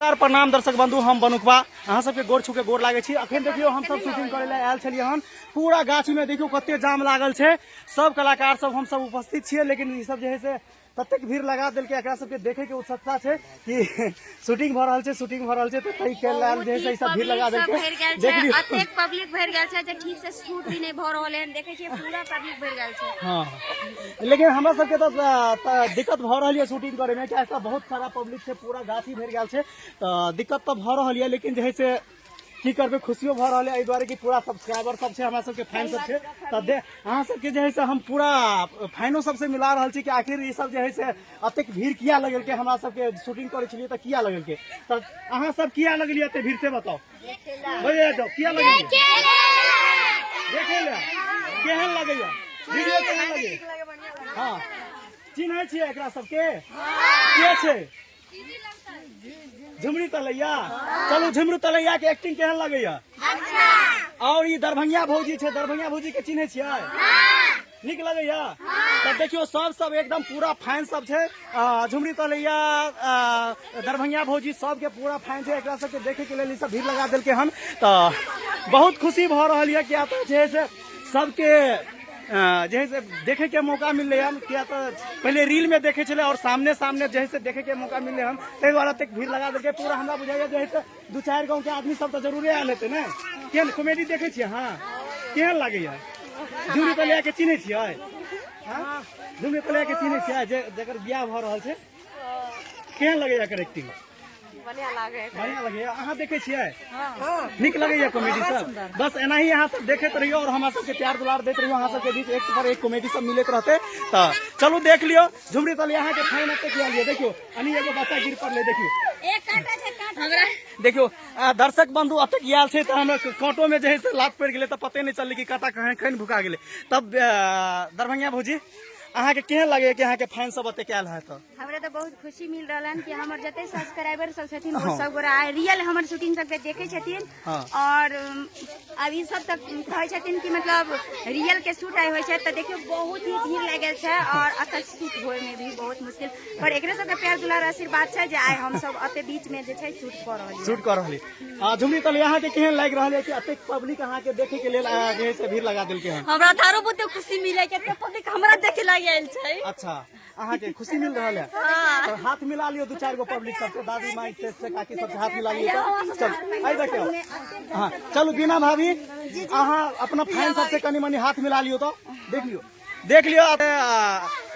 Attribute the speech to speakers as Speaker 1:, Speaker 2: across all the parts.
Speaker 1: नमस्कार प्रणाम दर्शक बंधु, हम बनुकबा अहाँ सबके गोर छू के गोर लागै छी। अखन देखियौ हम सब शूटिंग करे लए आयल छलियै हन। पूरा गाछी में देखियौ कते जाम लागल छै, सब कलाकार सब हम सब उपस्थित छियै, लेकिन ई सब जे है से ततेक भीड़ लगा देलकै, एकरा सबके देखे के उत्सुकता छै कि शूटिंग भऽ रहल छै, शूटिंग भऽ रहल छै, तऽ ताहि के लेल जे है से ई सब भीड़ लगा
Speaker 2: पब्लिक सब
Speaker 1: देलकै।
Speaker 2: भरि गेल
Speaker 1: देख
Speaker 2: छै,
Speaker 1: लियौ।
Speaker 2: अतेक पब्लिक भरि गेल छै जे ठीक से शूट भी नहि भऽ रहल है। देखै छियै पूरा पब्लिक भरि गेल छै।
Speaker 1: हाँ, लेकिन हमरा सबके तऽ दिक्कत भऽ रहल यऽ शूटिंग करे में, कियाकि बहुत सारा पब्लिक छै, पूरा गाछी भरि गेल छै, तऽ दिक्कत तऽ भऽ रहल यऽ, लेकिन जे है से की करबै, खुशियो भऽ रहल यऽ एहि दुआरे कि पूरा सब्सक्राइबर सब छै, हमरा सबके फैन सब छै। तऽ दे अहाँ सबके जे है से हम पूरा फैनो सबसे मिला रहल छी कि आखिर ई सब जे है से एतेक भीड़ किया लगेलकै, हमरा सबके शूटिंग करै छलियै तऽ किया लगेलकै। तऽ अहाँ सब किया लगलियै एते भीड़ से बताउ। भैया जाओ, किया लगेलियै देखे ले, केहन लगैया वीडियो, केहन लगैया? हाँ, चिन्है छियै एकरा सबके? के छै? झुमरी तलैया। चलू, झुमरी तलैया के एक्टिंग केहन लगैया? और ई दरभंगिया भौजी छै, दरभंगिया भौजी के चिन्है छियै? नीक लगैया? तब देखियौ सब सब एकदम पूरा फैन सब छै, झुमरी तलैया, दरभंगिया भौजी, सबके पूरा फैन छै। एकरा सबके देखे के लेल ई सब भीड़ लगा देलकै हन, तऽ बहुत खुशी भऽ रहल यऽ, किया तऽ जे है से सबके जे है से देखे के मौका मिललै हन, किया तऽ पहिले रील में देखे छलै और सामने सामने जे है से देखे के मौका मिललै हन, ताहि दुआरे एतेक भीड़ लगा देलकै पूरा। हमरा बुझाइया जे है से दू चारि गाँव के आदमी सब तऽ जरूरे आयल हेतै ने। केहन कॉमेडी देखै छियै अहाँ, केहन लागैया? झुमरी तलैया के चिन्है छियै? हाँ? झुमरी तलैया के चिन्है छियै, जे जकर बियाह भऽ रहल छै? केहन लगैया एकर एक्टिंग?
Speaker 2: बढ़िया लागे।
Speaker 1: बढ़िया लगैया। अहाँ देखै छियै? नीक लगैया कॉमेडी सब? बस एनाही अहाँ सब देखैत रहियौ और हमरा सबके प्यार दुलार दैत रहियौ, अहाँ सबके बीच एक पर एक कॉमेडी सब मिलैत रहतै। तऽ चलू देख लियौ, झुमरी तलैया अहाँके फैन एते किया लियौ। देखियौ अनी एगो बच्चा गिर पड़लै, देखियौ।
Speaker 2: एक कांटा छै, कांटा हमरा।
Speaker 1: देखियौ दर्शक बंधु एतेक आयल छै तऽ हमरा कांटो में जे है से लात पड़ि गेलै, तऽ पते नहि चललै कि कांटा कहाँ खन भुका गेलै। तब दरभंगिया भौजी, अहाँके केहन लगैया कि अहाँके फैन सब एतेक आयल है? तऽ
Speaker 2: हमरा तऽ बहुत खुशी मिल रहल हन कि हमर जते सब्सक्राइबर सब छथिन ओ सब गोरा आइ रियल हमर शूटिंग सबके देखै छथिन। और अब ई सब तक कहै छथिन कि मतलब रियल के शूट आइ होइ छै, तऽ देखियौ बहुत ही भीड़ लागल छै और अतः शूट होय में भी बहुत मुश्किल, पर एकरे सबके प्यार दुलार आशीर्वाद छै जे आइ हम सब अते बीच में जे छै शूट कऽ रहल छी।
Speaker 1: शूट कऽ रहल छी। झुमरी तल, अहाँके केहन लागि रहल है कि एतेक पब्लिक अहाँके देखे के लेल जे है से भीड़ लगा देलकै हन?
Speaker 2: हमरा तऽ आरो बहुते खुशी मिले कि एते पब्लिक हमरा देखे लागी आयल छै।
Speaker 1: अच्छा, अहाँके खुशी मिल रहल है। तो हाथ मिला लियो दू चार गो पब्लिक सबसे, दादी माई से, काकी सबसे हाथ मिला लियो। तो चल आई देखियो। हाँ चलू बिना भाभी, अहाँ अपना फैन सबसे कनी मनी हाथ मिला लियो। तो देख लियो, देख लियो,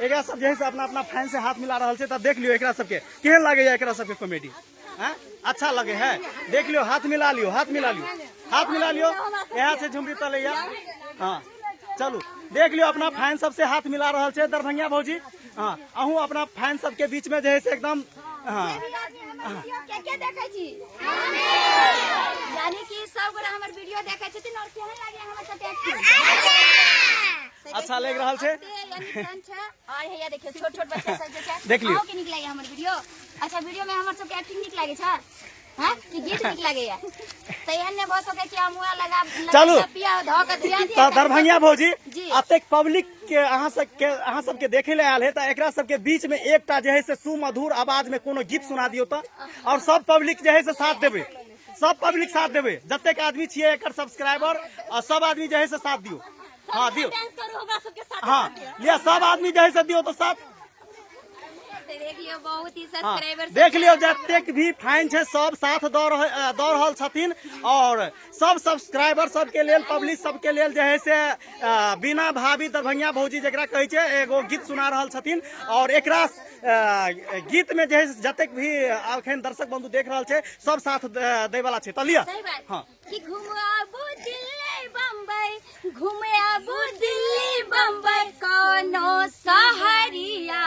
Speaker 1: एकरा सब जे है से अपना अपना फैन से हाथ मिला रहल छै। तऽ देख लियो एकरा सबके केहन लागैया, एकरा सबके कॉमेडी हैं अच्छा लगे है? देख लियो, हाथ मिला लियो, हाथ मिला लियो, हाथ मिला लियो। यहाँ से झुमरी तलैया। हाँ चलू, देख लियो अपना फैन सबसे हाथ मिला रहल छै दरभंगिया भौजी। हाँ, अहूँ अपना फैन सबके बीच में जे है से एकदम। हाँ।
Speaker 2: के के देखै छी, यानी कि सब गोरा हमर वीडियो देखै छथिन और केहन लागे हमर सबके एक्टिंग?
Speaker 1: अच्छा लागि रहल छै।
Speaker 2: यानी फैन छै और हैया देखियौ छोट छोट बच्चा सब जे छै।
Speaker 1: देख लियौ।
Speaker 2: अहूँ के नीक लागे हमर वीडियो? अच्छा, वीडियो में हमर सबके एक्टिंग नीक लागे छै? हाँ, कि गीत नीक लागैया? तऽ एहन नहि भऽ सकै कि हम उएह लगा
Speaker 1: चलू।
Speaker 2: पिया धऽ कऽ धुआ दिअ।
Speaker 1: तऽ दरभंगिया भौजी,
Speaker 2: जी।
Speaker 1: एतेक पब्लिक के अहाँ सबके देखे ले आयल है, तऽ एकरा सबके बीच में एकटा जे है से सुमधुर आवाज में कोनो गीत सुना दियौ तऽ, और सब पब्लिक जे है से साथ देबै, सब पब्लिक साथ देबै, जतेक आदमी छियै एकर सब्सक्राइबर आ सब आदमी जे है से साथ दियौ। हाँ दियौ।
Speaker 2: डांस करू हमरा सबके साथ।
Speaker 1: हाँ लिअ, सब आदमी जे है से दियौ तऽ साथ।
Speaker 2: तऽ देख लियौ बहुत ही सब्सक्राइबर।
Speaker 1: देख लियौ, जतेक भी फैन छै सब साथ दऽ रहल छथिन और सब सब्सक्राइबर सबके लेल, पब्लिक सबके लेल जे है से बिना भाभी दरभंगिया भौजी जकरा कहै छै एगो गीत सुना रहल छथिन, और एकरा गीत में जे है से जतेक भी अखन दर्शक बंधु देख रहल छै सब साथ दै वाला छै। तऽ लिअ।
Speaker 2: सही बात।
Speaker 1: हाँ।
Speaker 2: कि घूम आबू दिल्ली बम्बई, घूम आबू दिल्ली बम्बई कोनो सहरिया,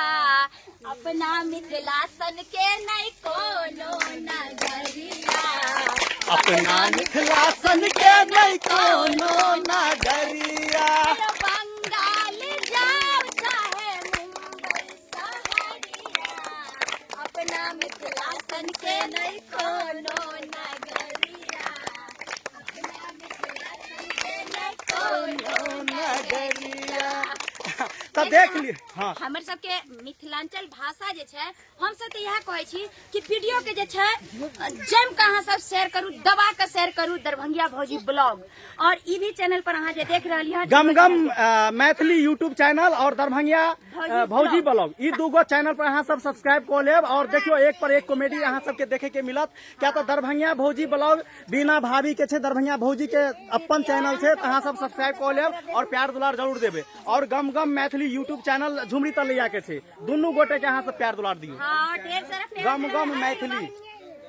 Speaker 2: अपना मिथिला सन के नहीं कोनो नगरिया।
Speaker 1: अपना मिथिला सन के नहीं कोनो नगरिया।
Speaker 2: बंगाल जाओ चाहे मुंबई सहरिया, अपना मिथिला सन के नहीं कोनो नगरिया, अपना मिथिला सन के नहीं कोनो
Speaker 1: नगरिया। तऽ देख लियौ। हँ,
Speaker 2: हमर सबके मिथिलांचल भाषा जे छै, हम सब तऽ इएह कहै छी कि वीडियो के जे छै जम के अहाँ सब शेयर करू, दबा के शेयर करू। दरभंगिया भौजी ब्लॉग और ई भी चैनल पर अहाँ जे देख रहलियै हन,
Speaker 1: गम गम मैथिली यूट्यूब चैनल और दरभंगिया भौजी ब्लॉग, ई दूगो चैनल पर अहाँ सब सब्सक्राइब कऽ लेब और देखियौ एक पर एक कॉमेडी अहाँ सबके देखे के मिलत। क्या तऽ दरभंगिया भौजी ब्लॉग बिना भाभी के छै, दरभंगिया भौजी के अपन चैनल छै, तऽ अहाँ सब सब्सक्राइब कऽ लेब और प्यार दुलार जरूर देबै। और गम गम मैथिली यूट्यूब चैनल झुमरी तलैया के छै, दुनू गोटे के अहाँ सब प्यार दुलार दियौ।
Speaker 2: हाँ, ढेर सारा प्यार
Speaker 1: गम
Speaker 2: दुलार
Speaker 1: गम मैथिली,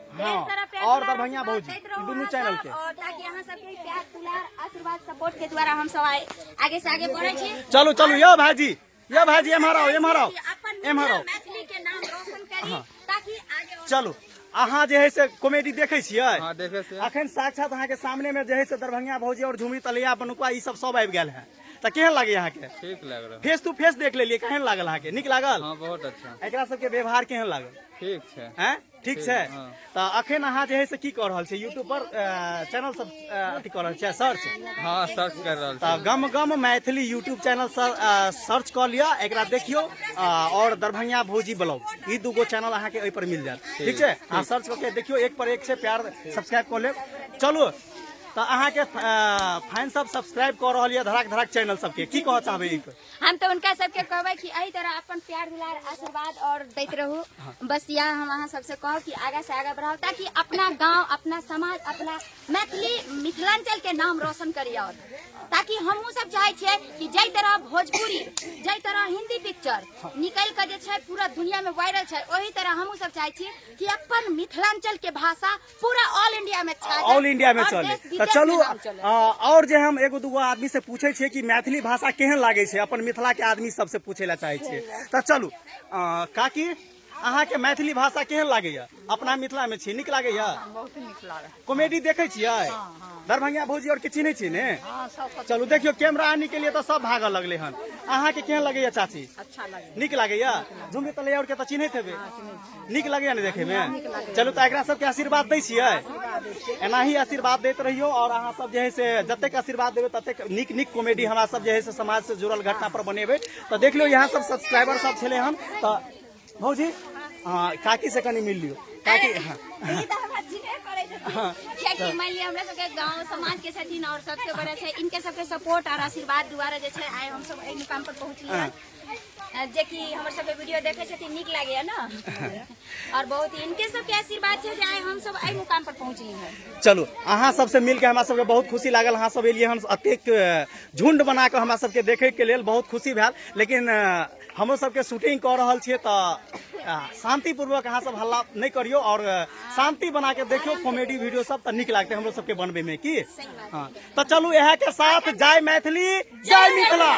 Speaker 2: ढेर
Speaker 1: हाँ,
Speaker 2: सारा प्यार
Speaker 1: और
Speaker 2: दुलार
Speaker 1: दरभंगिया
Speaker 2: आशीर्वाद
Speaker 1: भौजी,
Speaker 2: दैत रहू
Speaker 1: दुनू
Speaker 2: अहाँ
Speaker 1: चैनल
Speaker 2: सब,
Speaker 1: के।
Speaker 2: और ताकि अहाँ सबके प्यार दुलार आशीर्वाद सपोर्ट के द्वारा हम सब आगे से आगे बढ़े छी।
Speaker 1: चलू चलू यो भाईजी, यो भाईजी, एम्हर आओ, एम्हर आओ,
Speaker 2: अपन
Speaker 1: एम्हर आओ।
Speaker 2: मैथिली के नाम रोशन करी ताकि आगे और
Speaker 1: चलू, अहाँ जे है से कॉमेडी देखै छियै?
Speaker 3: हाँ, देखे छियै।
Speaker 1: अखन साक्षात अहाँ के सामने में जे है से दरभंगिया भौजी और झुमरी तलैया बनुका ई सब सब आबि गेल है, तऽ केहन लागै अहाँके?
Speaker 3: ठीक लग रहा।
Speaker 1: फेस टू फेस देख लेलियै, केहन लागल अहाँके? नीक लागल?
Speaker 3: हाँ, बहुत अच्छा।
Speaker 1: एकरा सबके व्यवहार केहन लागल?
Speaker 3: ठीक छै।
Speaker 1: हैं, ठीक छै।
Speaker 3: हाँ।
Speaker 1: तऽ अखन अहाँ जे है से की कऽ रहल छी? यूट्यूब पर चैनल सब अथी कऽ रहल छियै सर्च?
Speaker 3: हाँ, सर्च कर रहल
Speaker 1: तऽ
Speaker 3: छी।
Speaker 1: गम गम मैथिली यूट्यूब चैनल सर्च कऽ लिअ, एकरा देखियौ, और दरभंगिया भौजी ब्लॉग, ई दूगो चैनल अहाँके एहि पर मिल जायत। ठीक छै, अहाँ सर्च कऽ के देखियौ, एक पर एक छै। प्यार सब्सक्राइब कऽ लेब। चलू, तऽ अहाँके फैन सब सब्सक्राइब कऽ रहल यऽ धड़ाक धड़ाक चैनल सबके, की कहऽ चाहबै एहि पर?
Speaker 2: हम तऽ हुनका सबके कहबै कि एहि तरह अपन प्यार दुलार आशीर्वाद और दैत रहू। बस यह हम अहाँ सबसे कहब कि आगा से आगा बढ़ाओ, ताकि अपना गांव, अपना समाज, अपना मैथिली मिथिलांचल के नाम रोशन करी, और ताकि हमहूँ सब चाहे छियै कि जाहि तरह भोजपुरी, जाहि तरह हिंदी पिक्चर निकलि कऽ जे छै पूरा दुनिया में वायरल छै, ओही तरह हमहूँ सब चाहे छियै कि अपन मिथिलांचल के भाषा पूरा ऑल इंडिया में छा जाए,
Speaker 1: ऑल इंडिया में
Speaker 2: और
Speaker 1: चले।
Speaker 2: देश
Speaker 1: तऽ
Speaker 2: विदेश
Speaker 1: चलू,
Speaker 2: में नाम चले।
Speaker 1: और जे हम एगो दूगो आदमी से पूछे छियै कि मैथिली भाषा केहन लागै छै, अपन मिथिला के आदमी सबसे पूछे ला चाहे छियै। तऽ चलू, काकी, अहाँके मैथिली भाषा केहन लागैया? अपना मिथिला में छी, नीक लागैया?
Speaker 4: बहुत नीक लागल।
Speaker 1: कॉमेडी देखै छियै? दरभंगिया भौजी और के चिन्है छियै ने?
Speaker 4: हाँ, सब।
Speaker 1: चलू, देखियौ, कैमरा आने के लिए तऽ सब भागऽ लगलै हन। अहाँके केहन लगैया चाची?
Speaker 4: अच्छा लागल।
Speaker 1: नीक लागैया? झुमरी तलैया और के तऽ चिन्हैत हेबै? नीक लगैया ने देखै में? चलू, तऽ एकरा सबके आशीर्वाद दै छियै, एनाही आशीर्वाद दैत रहियौ, और अहाँ सब जे है से जतेक आशीर्वाद देबै ततेक नीक नीक कॉमेडी हमरा सब जे है से समाज से जुड़ल घटना पर बनेबै। तऽ देख लियौ, यहाँ सब सब्सक्राइबर सब छलै हन। तऽ भौजी, हाँ, काकी से कनि मिल लियौ काकी। हाँ।
Speaker 2: ई तऽ हमरा चिन्हबे करै छथिन, कियाकि मानि लिअ हमरा सबके गाँव समाज के छथिन और सबसे बड़ा छै इनके सबके सपोर्ट और आशीर्वाद द्वारा जे छै आइ हम सब एहि मुकाम पर पहुँचलियै हन। जे कि हमर सबके वीडियो देखै छथिन, नीक लागैया ने, और बहुत ही इनके सबके आशीर्वाद छै जे आइ हम सब एहि मुकाम पर पहुँचली हन।
Speaker 1: चलू, अहाँ सबसे मिलके हमरा सबके बहुत खुशी लागल। अहाँ सब एलियै हन एतेक झुंड बना कऽ हमरा सबके देखैके लेल, बहुत खुशी भेल। लेकिन हमरो सबके शूटिंग कऽ रहल छियै, तऽ शांतिपूर्वक अहाँ सब हल्ला नहि करियौ और शांति बना के देखियौ कॉमेडी वीडियो सब, तऽ नीक लागतै हमरो सबके बनबै में की। हाँ, तऽ चलू, इएह के साथ जय मैथिली, जय मिथिला।